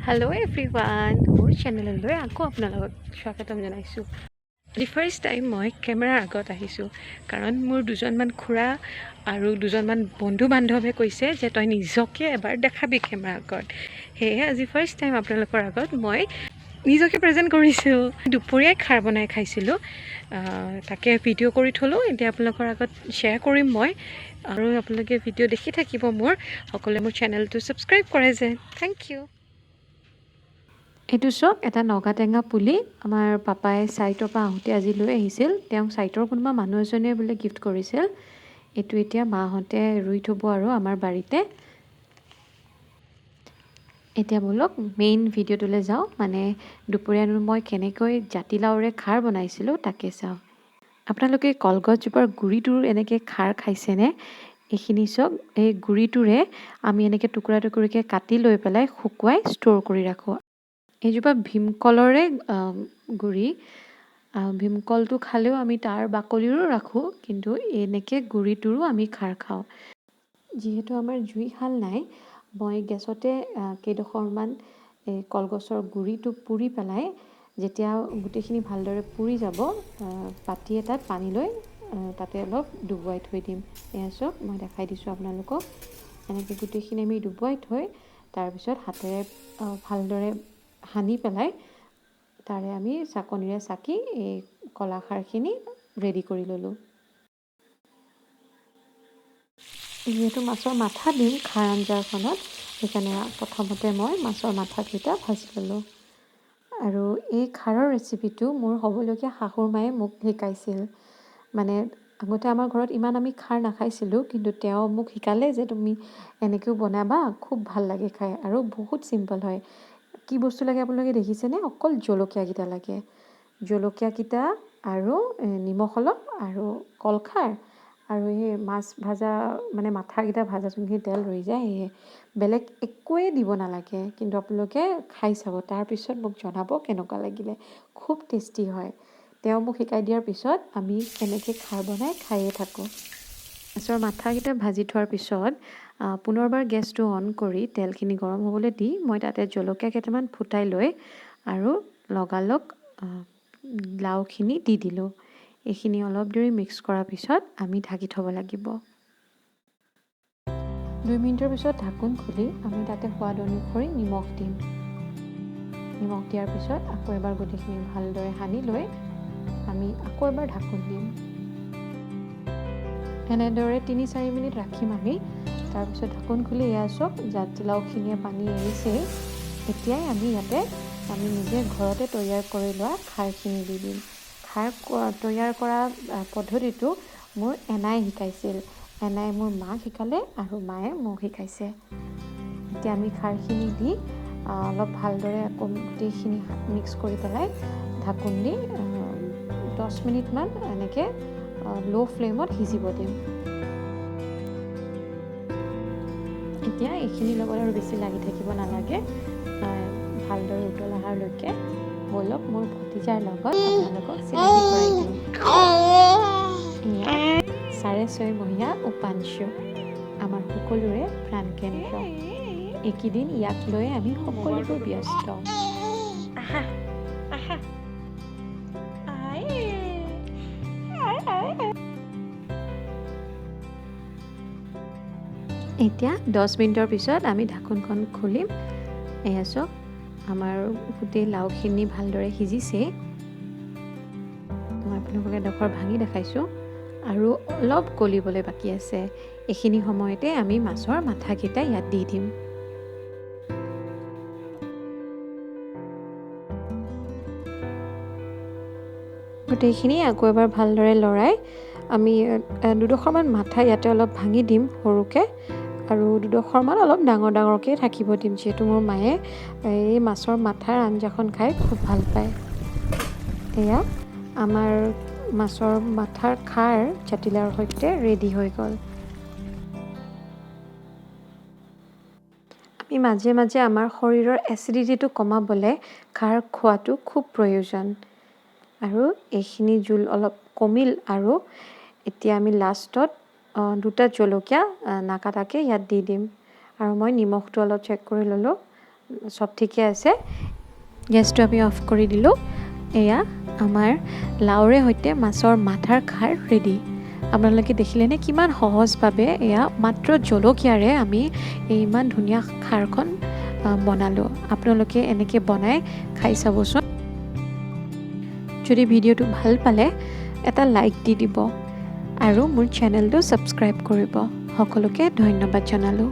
Hello' everyone, মোৰ চেনেললৈ আকৌ আপোনালোকক স্বাগতম জনাইছোঁ। আজি ফাৰ্ষ্ট টাইম মই কেমেৰাৰ আগত আহিছোঁ, কাৰণ মোৰ দুজনমান খুৰা আৰু দুজনমান বন্ধু বান্ধৱে কৈছে যে তই নিজকে এবাৰ দেখাবি কেমেৰাৰ আগত। সেয়েহে আজি ফাৰ্ষ্ট টাইম আপোনালোকৰ আগত মই নিজকে প্ৰেজেণ্ট কৰিছোঁ। দুপৰীয়াই খাৰ বনাই খাইছিলোঁ, তাকে ভিডিঅ' কৰি থ'লোঁ। এতিয়া আপোনালোকৰ আগত শ্বেয়াৰ কৰিম মই, আৰু আপোনালোকে ভিডিঅ' দেখি থাকিব মোৰ। সকলোৱে মোৰ চেনেলটো ছাবস্ক্ৰাইব কৰে যে। Thank you. এইটো চাওক, এটা নগাটেঙা পুলি। আমাৰ পাপাই ছাইটৰ পৰা আহোঁতে আজি লৈ আহিছিল। তেওঁক ছাইটৰ কোনোবা মানুহ এজনে বোলে গিফ্ট কৰিছিল। এইটো এতিয়া মাহঁতে ৰুই থ'ব আৰু আমাৰ বাৰীতে। এতিয়া ব'লক, মেইন ভিডিঅ'টোলৈ যাওঁ। মানে দুপৰীয়ানো মই কেনেকৈ জাতিলাওৰে খাৰ বনাইছিলোঁ, তাকে চাওঁ। আপোনালোকে কলগছজোপাৰ গুৰিটোৰ এনেকৈ খাৰ খাইছেনে? এইখিনি চাওক, এই গুৰিটোৰে আমি এনেকৈ টুকুৰা টুকুৰিকৈ কাটি লৈ পেলাই শুকুৱাই ষ্ট'ৰ কৰি ৰাখোঁ। এইজোপা ভীমকলৰে গুৰি। ভীমকলটো খালেও আমি তাৰ বাকলিৰো ৰাখোঁ, কিন্তু এনেকৈ গুৰিটোৰো আমি খাৰ খাওঁ। যিহেতু আমাৰ জুইশাল নাই, মই গেছতে কেইডোখৰমান এই কলগছৰ গুৰিটো পুৰি পেলাই, যেতিয়া গোটেইখিনি ভালদৰে পুৰি যাব, বাতি এটাত পানী লৈ তাতে অলপ ডুবুৱাই থৈ দিম। এয়া চাওক, মই দেখাই দিছোঁ আপোনালোকক। এনেকৈ গোটেইখিনি আমি ডুবুৱাই থৈ তাৰপিছত হাতেৰে ভালদৰে সানি পেলাই তাৰে আমি চাকনিৰে চাকি এই কলাখাৰখিনি ৰেডি কৰি ল'লোঁ। যিহেতু মাছৰ মাথা দিম খাৰ আঞ্জাখনত, সেইকাৰণে প্ৰথমতে মই মাছৰ মাথাকেইটা ভাজি ল'লোঁ। আৰু এই খাৰৰ ৰেচিপিটো মোৰ হ'বলগীয়া শাহুৰ মায়ে মোক শিকাইছিল। মানে আগতে আমাৰ ঘৰত ইমান আমি খাৰ নাখাইছিলোঁ, কিন্তু তেওঁ মোক শিকালে যে তুমি এনেকৈও বনাবা, খুব ভাল লাগে খাই আৰু বহুত চিম্পল হয়। কি বস্তু লাগে আপোনালোকে দেখিছেনে? অকল জলকীয়াকেইটা লাগে, জলকীয়াকেইটা আৰু নিমখ অলপ আৰু কলখাৰ আৰু এই মাছ ভাজা, মানে মাথাকেইটা ভাজা যোনখিনি তেল ৰৈ যায় সেয়ে। বেলেগ একোৱেই দিব নালাগে। কিন্তু আপোনালোকে খাই চাব, তাৰপিছত মোক জনাব কেনেকুৱা লাগিলে। খুব টেষ্টি হয়। তেওঁ মোক শিকাই দিয়াৰ পিছত আমি এনেকৈ খাৰ বনাই খায়ে থাকোঁ। মাছৰ মাথাকেইটা ভাজি থোৱাৰ পিছত পুনৰবাৰ গেছটো অন কৰি তেলখিনি গৰম হ'বলৈ দি মই তাতে জলকীয়া কেইটামান ফুটাই লৈ আৰু লগালগ লাওখিনি দি দিলোঁ। এইখিনি অলপ দেৰি মিক্স কৰাৰ পিছত আমি ঢাকি থ'ব লাগিব। 2 মিনিটৰ পিছত ঢাকোন খুলি আমি তাতে সোৱাদ অনুসৰি নিমখ দিম। নিমখ দিয়াৰ পিছত আকৌ এবাৰ গোটেইখিনি ভালদৰে সানি লৈ আমি আকৌ এবাৰ ঢাকোন দিম। এনেদৰে 3-4 মিনিট ৰাখিম আমি। তাৰপিছত ঢাকোন খুলি এয়া চাওক, জাতিলাওখিনিয়ে পানী এৰিছেই। এতিয়াই আমি ইয়াতে আমি নিজে ঘৰতে তৈয়াৰ কৰি লোৱা খাৰখিনি দি দিম। খাৰ তৈয়াৰ কৰা পদ্ধতিটো মোৰ এনাই শিকাইছিল। এনাই মোৰ মাক শিকালে আৰু মায়ে মোক শিকাইছে। এতিয়া আমি খাৰখিনি দি অলপ ভালদৰে আকৌ গোটেইখিনি মিক্স কৰি পেলাই ঢাকোন দি 10 মিনিটমান এনেকৈ ল' ফ্লেমত সিজিব দিম। এতিয়া এইখিনিৰ লগত আৰু বেছি লাগি থাকিব নালাগে। ভালদৰে উতল অহালৈকে ব'লক, মোৰ ভতিজাৰ লগত আপোনালোকক চিনাকি কৰাই দিওঁ। এয়া 6.5 মহীয়া উপাংশু, আমাৰ সকলোৰে প্ৰাণকেন্দ্ৰ। এইকেইদিন ইয়াক লৈ আমি সকলোবোৰ ব্যস্ত। আহা আহা, আই আই আই। এতিয়া 10 মিনিটৰ পিছত আমি ঢাকোনখন খুলিম। এয়া চাওক, আমাৰ গোটেই লাওখিনি ভালদৰে সিজিছে। মই আপোনালোকক এডোখৰ ভাঙি দেখাইছোঁ। আৰু অলপ গলিবলৈ বাকী আছে। এইখিনি সময়তে আমি মাছৰ মাথাকেইটা ইয়াত দি দিম। গোটেইখিনি আকৌ এবাৰ ভালদৰে লৰাই আমি দুডোখৰমান মাথা ইয়াতে অলপ ভাঙি দিম সৰুকৈ আৰু দুডোখৰমান অলপ ডাঙৰ ডাঙৰকৈ থাকিব দিম, যিহেতু মোৰ মায়ে এই মাছৰ মাথাৰ আঞ্জাখন খাই খুব ভাল পায়। এয়া আমাৰ মাছৰ মাথাৰ খাৰ জাতিলাওৰ সৈতে ৰেডি হৈ গ'ল। আমি মাজে মাজে আমাৰ শৰীৰৰ এচিডিটিটো কমাবলৈ খাৰ খোৱাটো খুব প্ৰয়োজন। আৰু এইখিনি জোল অলপ কমিল আৰু এতিয়া আমি লাষ্টত দুটা জলকীয়া নাকাটাকৈ ইয়াত দি দিম। আৰু মই নিমখটো অলপ চেক কৰি ল'লোঁ। চব ঠিকে আছে। গেছটো আমি অফ কৰি দিলোঁ। এয়া আমাৰ লাওৰে সৈতে মাছৰ মাথাৰ খাৰ ৰেডি। আপোনালোকে দেখিলেনে কিমান সহজভাৱে এয়া মাত্ৰ জলকীয়াৰে আমি এই ইমান ধুনীয়া খাৰখন বনালোঁ। আপোনালোকে এনেকৈ বনাই খাই চাবচোন। যদি ভিডিঅ'টো ভাল পালে এটা লাইক দি দিব আৰু মোৰ চেনেলটো ছাবস্ক্ৰাইব কৰিব। সকলোকে ধন্যবাদ জনালোঁ।